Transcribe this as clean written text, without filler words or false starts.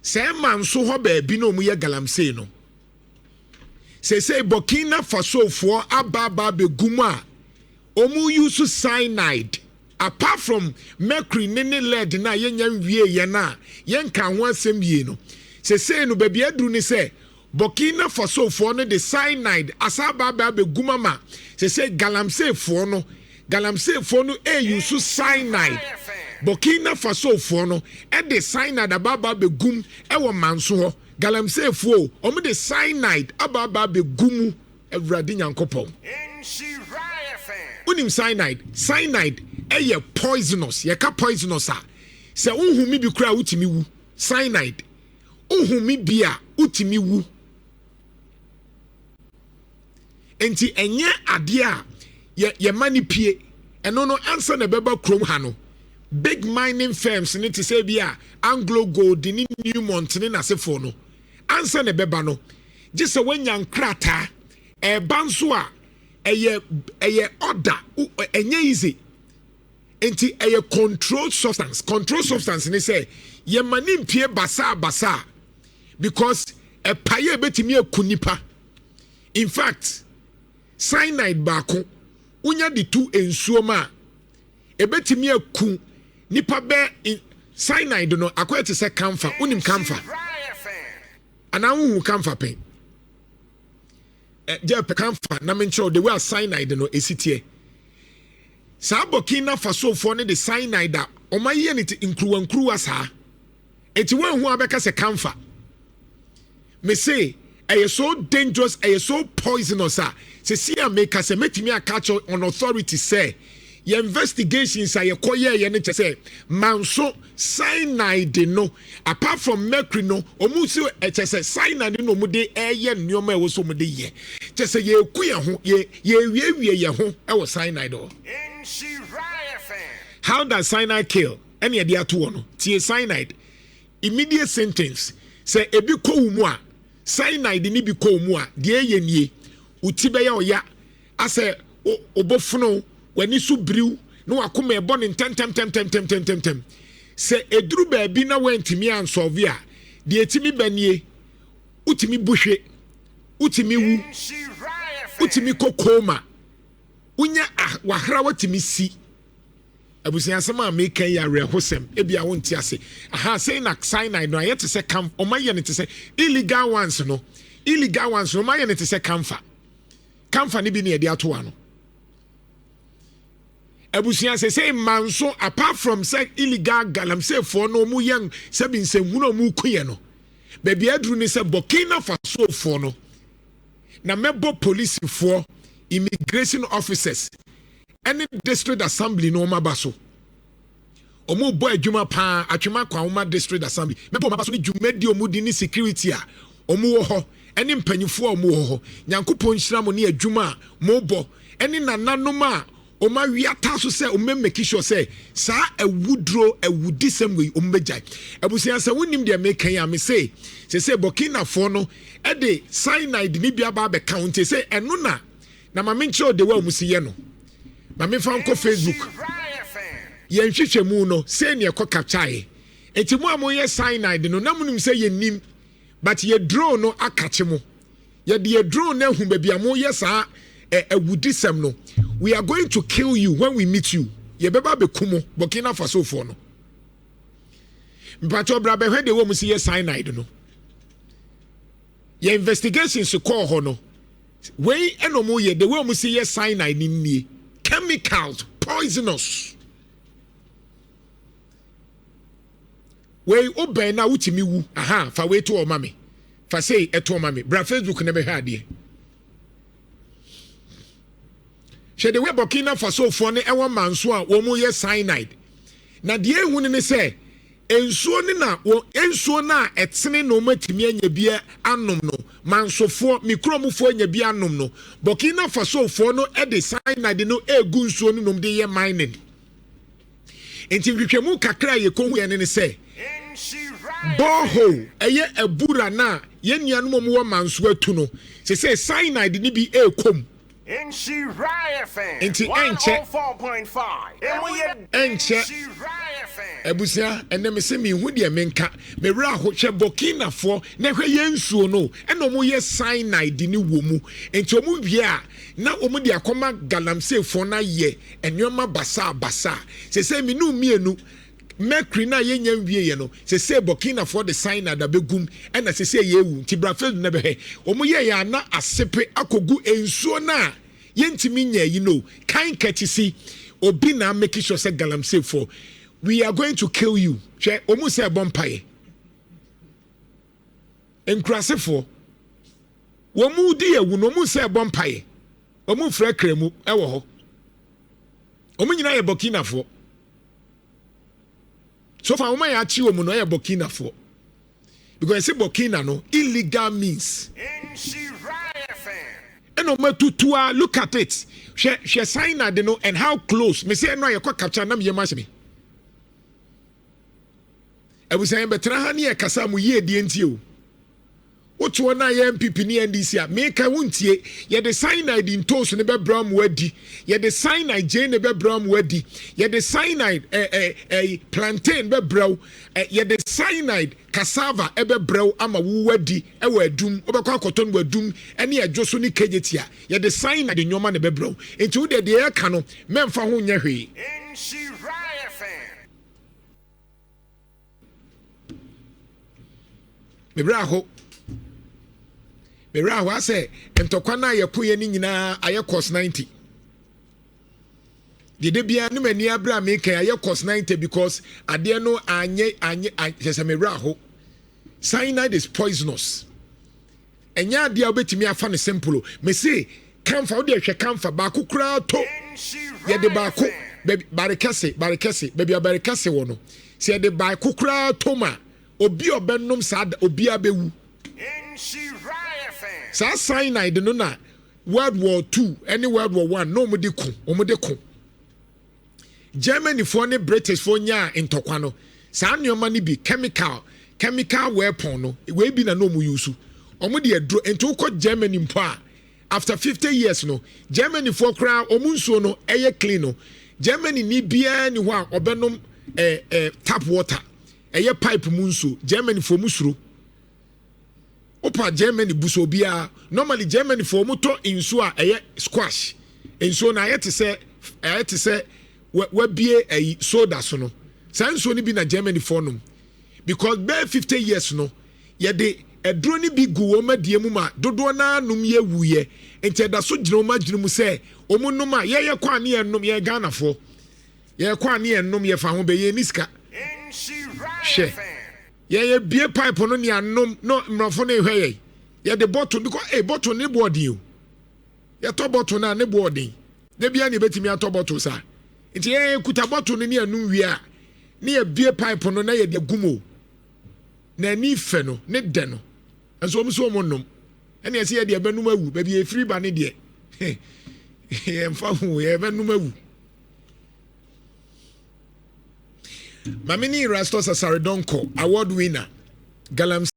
Sɛ ɛma nso hɔ baabi na wɔyɛ galamsey no. Seesei Burkina Fasofoɔ aba aba abɛgu mu a wɔn use cyanide apart from mercury ne ne lead no a yɛnya nwie yɛn a yɛnka ho asɛm yie no. Seesei no baabi aduru ne sɛ Burkina Fasofoɔ no de cyanide asa aba aba abɛgu mu ama seesei galamseyfoɔ no galamseyfoɔ no ɛuse cyanide. Burkina Fasofoɔ no de cyanide aba aba abɛgu mu wɔ manso hɔ. Galamseyfoɔ o, wɔn de cyanide aba aba abɛgu mu. Awurade Nyankopɔn. Wonim cyanide? Cyanide ɛyɛ poisonous. Yɛka poisonous a, sɛ wohome bi koraa wotumi wu. Cyanide. Wohome bi a wotumi wu. Nti ɛnyɛ adeɛ a yɛ yɛma no pie. Ɛno no ansa na ɛbɛba kurom ha no, big mining firms ne te sɛ bi a Anglo Gold ne Newmont ne n'asefoɔ no, ansa na ɛbɛba no, gye sɛ woanya nkrataa. Ɛba nso a, ɛyɛ ɛyɛ order, ɛnyɛ easy. Nti ɛyɛ controlled substance. Controlled substance ne sɛ yɛma ne mpie basaa basaa because ɛpaeɛ ɛbɛtumi aku nipa. In fact, cyanide baako wonya de tu nsuo mu a ɛbɛtumi aku nipa bɛɛ. Cyanide no akɔyɛ te sɛ camphor. Wonim camphor? Anaa wohu camphor pɛn? Gye pɛ camphor na menkyerɛw the way a cyanide no ɛsi teɛ. Saa Burkina Fasofoɔ no de cyanide a ɔma yɛ ne te nkuruwa nkuruwa saa. Enti woanhu a bɛka sɛ camphor. Me se ɛyɛ so dangerous, ɛyɛ so poisonous a sɛsi a meka sɛ mɛtumi aka kyerɛ on authority sɛ yɛ investigations a yɛkɔ yɛɛyɛ no kyɛ sɛ manso cyanide no apart from mercury no ɔmu si ɛkyɛ sɛ cyanide no ɔmu de ɛyɛ nneɛma a ɛwɔ so ɔmu de yɛ kyɛ sɛ yɛku yɛn ho yɛ yɛwiewie yɛn ho ɛwɔ cyanide hɔ. How does cyanide kill? Ɛne ɛde ato hɔ no tie cyanide immediate symptoms sɛ ebi kɔ wo mu a, cyanide ni bi kɔ wo mu a, deɛ ɛyɛ nie: wo ti bɛyɛ ɔya asɛ wobɔfono, w'ani so biriw na wakoma ɛbɔ ne ntɛmtɛmtɛmtɛmtɛmtɛm. Sɛ ɛduru baabi na woantumi ansɔve a, deɛ ɛtumi ba nie: wotumi bu hwe, wotumi wu, wotumi kɔ coma, wonya wahra, watumi si. Abusuasɛm a meka yi awerɛhosɛm, ebi a wonte ase aha. Sɛn na cyanide no ayɛ te sɛ cam ɔma yɛ no te sɛ illegal ones no? Illegal ones no ɔma yɛ no te sɛ camphor. Camphor no bi ne yɛde ato ano. Abusua, sɛ mma nso apart from sɛ illegal galamseyfoɔ no ɔmo yɛ sɛbi nsɛnhunu a ɔmo ku yɛ no, baabi aduru ne sɛ Burkina Fasofoɔ no na mɛbɔ polisifoɔ, immigration officers ɛne district assembly no ɔmo aba so. Ɔmo bɔ adwuma paa. Atwima Kwanwoma District Assembly, mɛbɔ ɔmo aba so ne dwumadi ɔmo di ne security a ɔmo wɔ hɔ ɛne mpanyinfoɔ a ɔmo wɔ hɔ. Nyankopɔn nhyira mo ne adwuma a mo bɔ ɛne nananom a ɔmo awi ata so sɛ ɔmo make sure sɛ saa awuduro awudisɛm wei ɔmo bɛgyae. Abusua, sɛ wonim deɛ meka yi a, me se sɛ Burkinafoɔ no ɛde cyanide ne bi aba abɛka ho. Nti sɛ ɛno na maame nkyerɛ ɔde wa ɔmo si yɛ no, maame fa nkɔ Facebook. Yɛn hwehwɛ no sɛ nea ɛkɔ capture. Nti mo a moyɛ cyanide no na monim sɛ yɛnim, but yɛ drone no akakye mo. Yɛde yɛ drone no ahu baabi a moyɛ saa awudisɛm no. We are going to kill you when we meet you. Yɛbɛba abɛku mo, Burkina Fasofoɔ no. Mpakyɛ ɔbra bɛhwɛ deɛ wɔ mu si yɛ cyanide no. Yɛ investigations kɔɔ hɔ no, wei ɛna ɔmo yɛ the way ɔmo si yɛ cyanide no nie. Chemicals, poisonous. Wei wobɛn na wotumi wu. Aha, fa wei to ɔma me, fa sei ɛto ɔma me. Bra Facebook na bɛhwɛ adeɛ. Hwɛ de wei Burkina Fasofoɔ no ɛwɔ manso a wɔn yɛ cyanide. Na deɛ ehu no ne sɛ nsuo no na wɔ nsuo no a ɛtene na wɔn atumi anya bi anom no. Mansofoɔ, mikromufoɔ anya bi anom no, Burkina Fasofoɔ no de cyanide no egu nsuo no nom de yɛ mining. Nti nhwehwɛmu kakra a yɛkɔhu yɛn ne sɛ borehole ɛyɛ abura no a yɛn nuanom a wɔwɔ manso atu no sɛ cyanide no bi ɛrekɔ mu. Nti ɛnkyɛ, ɛnkyɛ, abusua, ɛnɛ me se mehu deɛ menka, me werɛ aho, hwɛ Burkinafoɔ na hwɛ yɛn nsuo no, ɛna wɔn yɛ cyanide ne wɔ mu, nti wɔn wie a, na wɔn de akɔma galamseyfoɔ no ayɛ nneɛma basaa basaa, sese me ne mmienu, mercury no a yɛnya nwieɛ no, sese Burkinafoɔ de cyanide abɛgum, ɛna sese yɛwu, nti bra Facebook na bɛhwɛ, wɔn yɛ yɛ ana asepe akɔgu nsuo no a, yɛntumi nyɛ yi no, kan kɛkyisi, obi na make sure sɛ galamseyfoɔ, we are going to kill you, hwɛ, wɔn sɛ ɛbɔ mpaeɛ, nkurasefoɔ, wɔn mu di ewu no, wɔn sɛ ɛbɔ mpaeɛ, wɔn frɛ kremu ɛwɔ hɔ, wɔn nyinaa yɛ Burkinafoɔ. So far wɔn a yɛakye wɔn no yɛ Burkinafoɔ, because yɛsɛ Burkina no illegal means ɛna wɔn atutu a. Look at it, hwɛ, hwɛ cyanide no and how close. Me sɛ ɛno a yɛkɔ capture nam yɛ mu ahyɛ me. Abusua, yɛn bɛtena ha ne yɛ kasa mu yie die nti o, wotoɔ no a yɛ NPP ne NDC a meka wontie. Yɛde cyanide ntooso ne bɛbrɛ mu adi, yɛde cyanide gye ne bɛbrɛ mu adi, yɛde cyanide plantain bɛbrɛ wo, yɛde cyanide cassava ɛbɛbrɛ wo ama wo wadi ɛwɔ Adum. Wobɛkɔ akɔtɔ no wɔ Adum ɛne Ɛdwo so ne Kejetia. Yɛde cyanide nneɛma ne bɛbrɛ wo, nti wo deɛ, deɛ yɛka no mɛmfa ho nyɛ hwee. Mewerɛ aho, mewerɛ aho asɛ ntɔkwa no a yɛkoyɛ no nyinaa ayɛ cost 90 deɛ biara ne m'ani abere a meka ayɛ cost 90 because adeɛ no anyɛ anyɛ kyɛ sɛ mewerɛ aho. Cyanide is poisonous. Ɛnyɛ adeɛ a wobɛtumi afa no simple. Mese kamfa wode hwɛ, kamfa baako koraa to, yɛde baako baabi Barekɛse, Barekɛse, baabi a Barekɛse wɔ no, sɛ yɛde baako koraa to ma obi a ɔbɛnom saa, obiara bɛwu. Saa cyanide no na World War Two ɛne World War One na wɔn de ko, wɔn de ko. Germanyfoɔ ne Britishfoɔ nyaa ntɔkwa no, saa nneɛma no bi, chemical weapon no, wei bi na wɔn use, wɔn de aduro. Nti wokɔ Germany mpo a, after 50 years no, Germanyfoɔ koraa wɔn nsuo no ɛyɛ clean no, Germany ni biara ni hɔ a ɔbɛnom ɛɛ ɛɛ tap water, ɛyɛ pipe mu nsuo. Germanyfoɔ mu suro wopa Germany buso obiara. Normally Germany foɔ wɔn tɔ nsuo a ɛyɛ squash nsuo na ayɛ te sɛ wabie ɛyi soda so no, saa nsuo no bi na Germany foɔ nom, because bɛɛ 50 years no yɛde aduro no bi gu wɔn adie mu ma dodoɔ naa nom yɛ wuyɛ. Nti ɛda so gyina wɔn adwene mu sɛ wɔn nom a yɛyɛ kɔ a ne yɛn nom. Yɛn Ghanafoɔ yɛn kɔ a ne yɛn nom, yɛfa ho bɛ yɛn ni sika. Hwɛ, yɛyɛ bie pipe no ne anom no, mmorɔfo no ehwɛ yɛn. Yɛde bottle because bottle ne bo ɔden o. Yɛtɔ bottle no a ne bo ɔden de bia ne yɛbɛtumi atɔ bottle saa. Nti yɛn kuta bottle no ne anum wie a, ne yɛbie pipe no na yɛde agum o, na ani fɛ no ne dɛ no nso wɔn nso wɔn nom. Ɛna yɛsɛ yɛde ɛbɛnum awu. Baabi efiri ba ne deɛ, yɛmfa ho, yɛbɛnum awu. Maame ne Erastus Asare Donkor, award winner, galamsey.